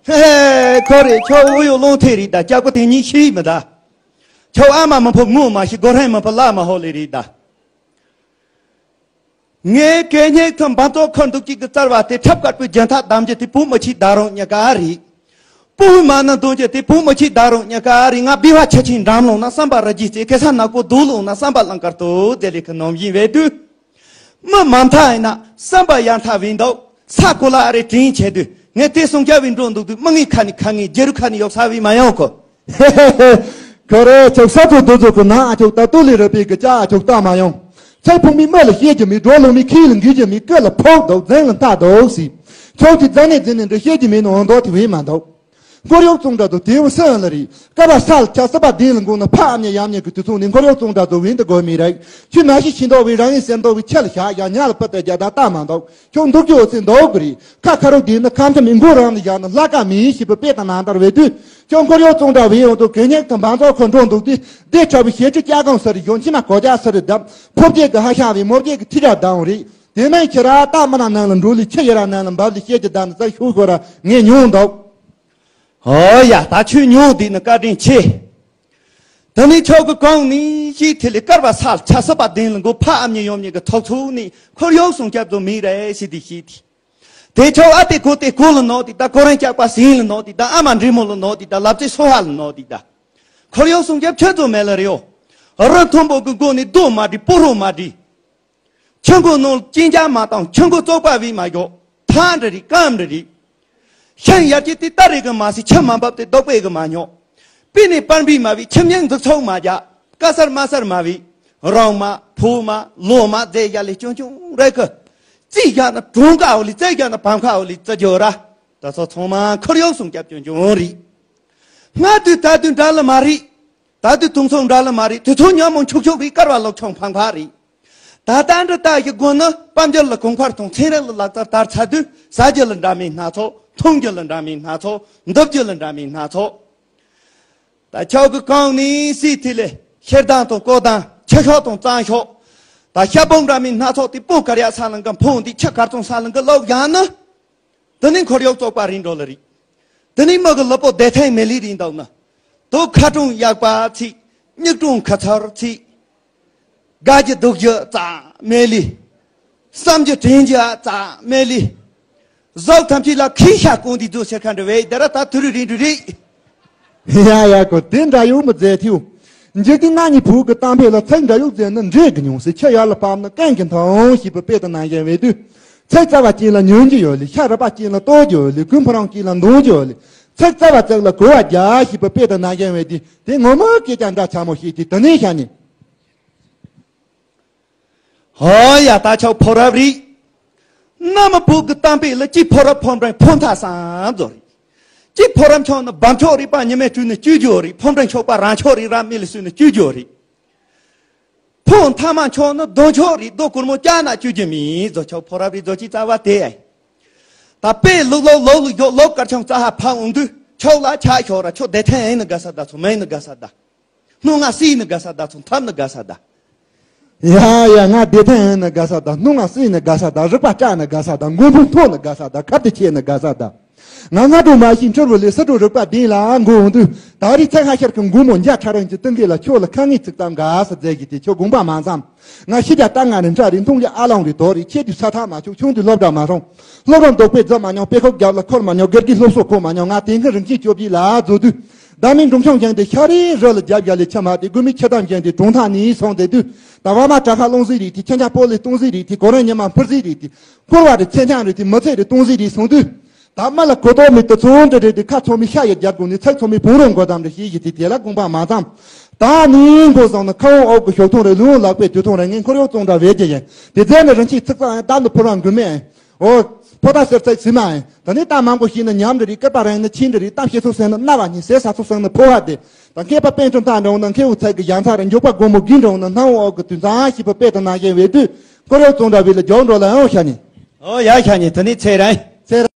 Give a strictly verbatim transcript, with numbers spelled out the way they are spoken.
ཧེ། ཁོ་རེ་ཁྱོད་འུ་ཡོ་ལོང་ཐེ་རེད་ད། སྐྱག་པ་དེ་གཉིས་ཤི་མི་ད། ཁྱོད་ཨ་མ་མི་ཕོ་ངོ་མ་ཤི་སྒོ་རང་མི་ཕོ་ལ་མ་ཧོ་ལེ་རེད་ད། ངའི་གད་སྙིགས་ཐུམ་བམ་ཙོག་ཁར་འདུག་ཅིག་གི་རྩར་བ་དེ་ཁྲབ་དཀར་པོའི་རྒྱན་ཐག་བསྡམས་རྒྱུ་དེ་བུ་མོ་ཆེའི་ད་རུང་ཉག་ག་རེད། སྤུ་གུ་མ་ན་འདོན་རྒྱུ་དེ་བུ་མོ་ཆེའི་ད་རུང་ཉག་ག་རེད། ང་སྦི་བ་ཆ་ཆེན་འགྲམ་ལོང་ན་བསམ་པ་ར་ཇི་ཙེ་ཁེ་ས་ནག་པོ་རྡོ་ལོང་ན་བསམ་པ་ལང་དཀར་ཏོ་ཙེ་ལེ་ཁི་ནོམ་ཡིན་བས་དུས། མི་མ་མཐའ་ཡིན་ན་བསམ་པ་ཡར་མཐའ་བིན་འདུག་ས་གོ་ལ་ཨ་རེ་དྲིན་ཆེ་དུས་ངས་དེ་སུང་སྐྱ་བིན་འགྲོ་འདུག་དུས་མི་ངའི་ཁ་ནི་ཁ་ངའི་རྒྱལ་རུ་ཁ་ནི་ཡོག་ས་བི་མ་ཡོང་གོ། ཁོ་རེ་ཆོག་ས་ཚོ་དུ་ཚོ་གི་ནང་ཨ་ཆོག་ད་ཏུ་ལི་རི་པི་གི་ཅ་ཨ་ཆོག་ལྟ་མ་ཡོང་། ཚེ་ཕུང་མི་མི་ལ་ཤེས་ཀྱི་མི་འགྲོ་ལོ་མི་ཁི་ལ་འགི་ཀྱི་མི་ཀི་ལ་ཕོག་འདུག་རྫན་ལ་མཐའ་འདུག་སི། ཆོག་གི་རྫན་ནས་རྫན་ནས་འདྲི་ཤེས་ཀྱི་མི་ནོ་འདོ་དེ་བས་མ་འདུག་སྐོར་གཡོག་ཙོང་འདྲ་དུ་དེའུ་སི་ཨན་ལ་རི་ཀ་བ་ས་ལ་ཆ་ས་པ་དིན་ལ་འགོ་ན་ཕ་ཨ་མྱེ་ཡམ་མྱེ་གི་དུས་ཚོད་ནི་སྐོར་གཡོག་ཙོང་འདྲ་དུ་བིན་དུ་དགོས་མི་རེད། ཁྱོད་མ་ཤི་ཤི་འདོག་བི་རང་ཡིན་སེམས་འདོག་བི་ཆེ་ལ་ཤ་ཡ་ཉ་ལ་པ་ཏེ་རྒྱ་ད་ལྟ་མ་འདོག་ཁྱོད་འདུག་རྒྱུ་ཚེ་འདོག་གི་རི་ཁ་ཁ་རོག་དེ་ནི་ཁམ་ཁམ་མི་མགོ་རང་ལ་ཡ་ནི་ལ་ཀ་མི་ཤི་པ་པེ་ད་ན་དར་བེ་དུས་ཁྱོད་སྐོར་གཡོག་ཙོང་འདྲ་བི་ཡོང་དུ་གེ་ཉེག་ཐམ་བང་ཚོགས་ཁོ་འགྲོ་འདུག་དུས་དེ་ཁྲ་བི་ཤེ་ཁྲི་ཀྱ་གང་ས་རི་གཞོན་ཕྱི་མ་གོ་ཀྱ་ས་རི་དམ་ཕོ་བརྒྱད་གི་ཧ་ཤ་བི་མོ་བརྒྱད་གི་ཐི་ཀྱ་དང་རི་དེ་ནས་ཁྱེད་ར་ད་མ་ན་ནང་ལ་འགྲོ་ལི་ཁྱེད་ཡ་ར་ནང་ལ་འབབ་ལི་ཤེ་ཀྱི་ད་ནི་ས་ཤུ་གོ་ར་ངས་ཉོང་འདུག་ཨོ་ཡ། ད་ཁྱོད་ཉོང་དེ་ནི་བཀའ་དྲིན་ཆེ། ད་ནི་ཆོག་གི་གང་ནི་ཤི་ཐི་ལི་ཀར་བ་ས་ལ་ཆ་ས་པ་དིན་ལ་མགོ་ཕ་ཨ་མྱེ་ཡོམ་མྱེ་གི་ཐོག་ཚུགས་ནི་ཁོར་ཡོག་སུང་སྐྱབས་ཚོ་མི་རེ་ཤི་དི་ཤི་དི། དེ་ཆོག་ཨ་དེ་གོ་དེ་གོ་ལ་ནོ་དི་ད་གོ་རང་སྐྱག་པ་སིན་ལ་ནོ་དི་ད་ཨ་མ་འདྲི་མོ་ལ་ནོ་དི་ད་ལབ་ཙེ་སོ་ཧ་ལ་ནོ་དི་ད། ཁོར་ཡོག་སུང་སྐྱབས་ཁྱོད་ཚོ་མེ་ལ་རེའོ། རི་མཐོན་པོ་གི་མགོ་ནི་རྡོ་མ་འདྲི་སྤོ་རོ་མ་འདྲི། ཆུ་མགོ་ནང་ལ་ཅིན་ཅ་མ་བཏང་ཆུ་མགོ་བཙོག་པ་བི་མ་གྱོ། ཐང་འདྲ་རི་སྐམ་འདྲ་རི། ཤིང་ཡར་གྱི་དེ་ལྟ་རེ་གི་མ་སི་ཆུ་མ་འབབ་དེ་རྡོག་པའི་གི་མ་ཉོ། པི་ནི་པར་འབི་མ་བི་ཁྱིམ་ཉང་འཛུགས་ཚོགས་མ་རྒྱ། ཀ་སར་མ་སར་མ་བི། རང་མ་ཕུ་མ་ལོ་མ་རྫས་རྒྱ་ལི་ཅུང་ཅུང་རེ་གི། རྩིས་རྒྱ་ན་གྲོང་ཀ་འོ་ལི་རྩེ་རྒྱ་ན་བམ་ཁ་འོ་ལི་རྩི་རྒྱོ་ར། ད་ཚོ་ཚང་མ་ཁོར་ཡོག་སུང་སྐྱབས་ཅུང་ཅུང་རི། སྔ་དུས་ད་དུས་འདྲ་ལ་མ་རི། ད་དུས་དུང་སོང་འདྲ་ལ་མ་རེད། དུས་ཚོད་ཉམས་མོ་འཁྱུག་འཁྱུག་རེད། སྐར་བ་ལོག་ཆུང་ཕང་ཕ་རེད། ད་ལྟ་འདྲ་ལྟ་ཞིག་དགོས་ན་དཔལ་འབྱོར་ལ་གོང་འཕར་དང་ཚན་རིག་ལ་ལག་རྩལ་དར་ཚར་དུས་ཟ་རྒྱུ་ལ་འདྲ་མིན་སྣ་ཚོགས། འཐུང་རྒྱུ་ལ་འདྲ་མིན་སྣ་ཚོགས། འདུག་རྒྱུ་ལ་འདྲ་མིན་སྣ་ཚོགས། ད་ཆོག་གི་གང་ནི་སི་ཐི་ལེ་ཤེར་དང་དང་ཀོ་དང་ཆ་ཤོག་དང་གཙང་ཤོག་ད་ཤ་བོང་འདྲ་མིན་སྣ་ཚོགས་དེ་སྤུ་གར་ཡག་ས་ལ་འགའ་འཕོང་འདི་ཆ་གར་ཚོང་ས་ལ་འགའ་ལོག་ཡང་ན། དེ་ནི་འཁོར་གཡོག་བཙོག་པ་རིན་འགྲོ་ལ་རིག་དེ་ནི་མི་གི་ལུས་པོ་བདེ་ཐང་མེད་ལི་རིན་འདུག་ན། དུ་ཁ་གྲོང་ཡག་པ་ཚིག་སྙིགས་གྲོང་ཁ་ཚར་ཚིག་དགའ་རྒྱུ་སྡུག་རྒྱུ་རྩ་མེད་ལི། བསམ་རྒྱུ་དྲན་རྒྱུ་རྩ་མེད་ལི། ཟོག་ཐམས་ཅད་ལ་ཁི་ཤ་ཀོང་དི་རྫོ་ཤེར་ཁ་འདྲ་བས་དེ་ར་ད་དུ་རུ་རིན་འགྲོ་རིག་ཡ་ཡ་ཁོ་དེ་འདྲ་ཡོང་མི་མཛད་ཐིའུ། འཇིག་རྟེན་ན་ནི་བུ་གི་གཏམ་ཕེ་ལ་ཚིག་འདྲ་ཡོད་ཟེར་ན་འདྲེ་གི་མྱོང་སྲིད་ཆུ་ཡར་ལ་བབས་ན་གན་གི་མཐོང་ཞེས་པའི་དཔེ་ལྟ་ན་གཞན་བས་དུས། ཚིག་རྩ་བ་ཅན་ལ་ཉོན་རྒྱུ་ཡོད་ལེ། ཤ་རུ་པ་ཅན་ལ་ལྟོ་རྒྱུ་ཡོད་ལེ། གོས་ཕོ་རང་ཅན་ལ་འདོང་རྒྱུ་ཡོད་ལེ། ཚིག་རྩ་བ་ཚིག་ལ་གོ་བ་རྒྱག་ཞེས་པའི་དཔེ་ལྟ་ན་གཞན་བས་དུས་དེ་ངོ་མ་སྐད་ཆ་འདྲ་ཆ་མོ་ཞིག་དེ་དེ་ནས་ཤ་ནི། ཧོ་ཡ་ད་ཆོག་ཕོ་རབ་རིག་ན་མ་བུ་གི་གཏམ་དཔེ་ལ་ཅི་ཕོ་རབ་ཕོ་འབྲིང་ཕོ་མཐའ་སང་རྫོ་རིག་ཅི་ཕོ་རབ་མཆོག་ནི་བམ་མཆོག་རིག་པ་ཉི་མའི་དྲུང་ནི་བཅུ་རྒྱུ་རིག་ཕོ་འབྲིང་མཆོག་པ་རང་མཆོག་རིག་ར་མི་ལ་སུ་ནི་བཅུ་རྒྱུ་རིག་ཕོ་མཐའ་མ་མཆོག་ནི་རྡོ་མཆོག་རིག་རྡོ་གུར་མོ་ཅ་ན་བཅུ་རྒྱུ་མི་རྫོ་ཆོག་ཕོ་རབ་རིག་རྫོ་ཅི་རྩ་བ་དེ་ཨེ། ད་དཔེ་ལུག་ལོག་ལོག་ལུག་ཡོག་ལོག་དཀར་ཆང་རྩ་ཧ་ཕ་འོང་དུས་ཆོག་ལ་ཆ་ཤོག་ར་ཆོག་བདེ་ཐང་ཨེ་ནི་དགའ་ས་ད་ཚོ་མེ་ནི་དགའ་ས་ད། སྣུམ་ང་སྲིད་ནི་དགའ་ས་ད་ཚོ་འཐབ་ནི་དགའ་ས་ད། ཡ་ཡ་ང་བདེ་ཐང་ཡིན་ནི་དགའ་ས་ད། སྣུམ་ང་སྲིད་ནི་དགའ་ས་ད། རིག་པ་སྐྲག་ནི་དགའ་ས་ད། མགོ་འཕུར་མཐོ་ནི་དགའ་ས་ད། ཁབ་ཏུ་ཆེ་ནི་དགའ་ས་ད། ང་སྔ་དྲོ་མ་ཤི་འཁྲུལ་བུ་ལས་སི་དྲོ་རིག་པ་ལྡན་ལ་མགོ་འོང་དུས་ད་རེས་ཚེ་ཁ་ཤར་གི་མགོ་མོ་འཇའ་ཁྲ་རིང་གི་སྟེང་གི་ལ་ཁྱོད་ལ་ཁ་ངེས་ཚིག་ཙམ་དགའ་ས་མཛད་ཀྱི་དེ་ཁྱོད་དགོངས་པ་མ་ཚམ། ང་ཤི་རྒྱ་རྟ་ང་རིན་ཁྲ་རིན་ཐུང་གི་ཨ་ལོང་རི་དོ་རི་ཆེ་དུས་ས་ཐག་མ་ཆོག་ཆུང་དུས་སློབ་གྲྭ་མ་སོང་། སློབ་ར་འདོགས་པའི་རྫི་མ་མྱོང་དཔེ་ཁོག་རྒྱབ་ལ་འཁོར་མ་མྱོང་དགེ་རྒན་སློབ་གསོ་ཁོ་མ་མྱོང་ང་དེང་སང་རིན་ཆེན་བཅོ་བརྒྱད་ལ་རྫོགས་དུས། ཟླ་མིན་འབྲོང་ཆུང་བཞེངས་ཏེ་ཤ་རིའི་རི་ལ་རྒྱབ་བཞག་ལས་ཆ་མ་དེ་དགུ་མི་ཆ་དམ་བཞེངས་ཏེ་གྲོང་ཐག་ནས་སོང་དེ་དུས་ད་བ་མ་དྲ་ཁ་སློང་ཟིག་རིགས་དེ་ཁྱེད་ཅག་སྤོ་ལས་གཏོང་ཟིག་རིགས་དེ་གོ་ར་ཉི་མ་འཕུར་ཟིག་རིགས་དེ་འཁོར་བ་རེ་ཚེ་འཆང་རེ་དེ་མི་ཚེ་རེ་གཏོང་ཟིག་རིགས་སོང་དུས། ད་མ་ལ་གོ་ཏོག་མི་དུ་ཚོ་འདྲ་རེ་དེ་ཁ་ཚོ་མི་ཤ་ཡི་རྒྱབ་དགོས་ནས་ཚེག་ཚོ་མི་བུང་རོང་གོ་དམ་རེ་ཞེས་ཡི་དེ་དེ་ལ་དགོངས་པ་མ་ཚམ། ད་ནི་མགོ་བཟང་ན་ཁ་འོང་འོག་གི་ཞོགས་ཐུང་རེ་ལུས་འོང་ལག་པའི་དུས་ཐུང་རེ་ངས་འཁོར་གཡོག་བཙོང་འདྲ་བས་ཀྱི་ཡིན། དེ་རྫས་ནི་རིན་ཆེན་ཚིག་ཚང་ཡང་ད་ནི་ཕུར་བ་འགུལ་མེད། ཨོ། ཕོ་ད་སེར་ཚེག་སི་མ་ཡིན། ད་ནི་ད་མང་པོ་ཞིག་ནི་ཉམས་འདྲ་རིགས་སྐུད་པ་རིང་ནི་ཆིན་འདྲ་རིགས་གཏམ་བཤད་ཚུལ་སེང་ནི་རྣ་བ་གཉིས་ཟས་ཟ་ཚུལ་སེང་ནི་ཕོ་བ་དེ། ད་མཁས་པ་པཎ་ཆེན་ད་འདྲ་འོང་ན་མཁས་པོ་ཚེག་གི་ཡང་ཚ་རེ་མགྱོགས་པ་སྒོ་མོ་གིན་འདྲ་འོང་ན་སྣང་བ་འོག་གི་དུས་ཚང་ཞིག་པ་དཔེ་དང་ན་གཞན་བས་དུས་འཁོར་གཡོག་བཙོང་འདྲ་བས་ལ་རྒྱོག་འགྲོ་ལ་ཨང་ཤ་ནི། ཨོ་ཡ་ཤ་ནི་ད་ནི་ཚེ་རིང་། ཚེ་རིང་།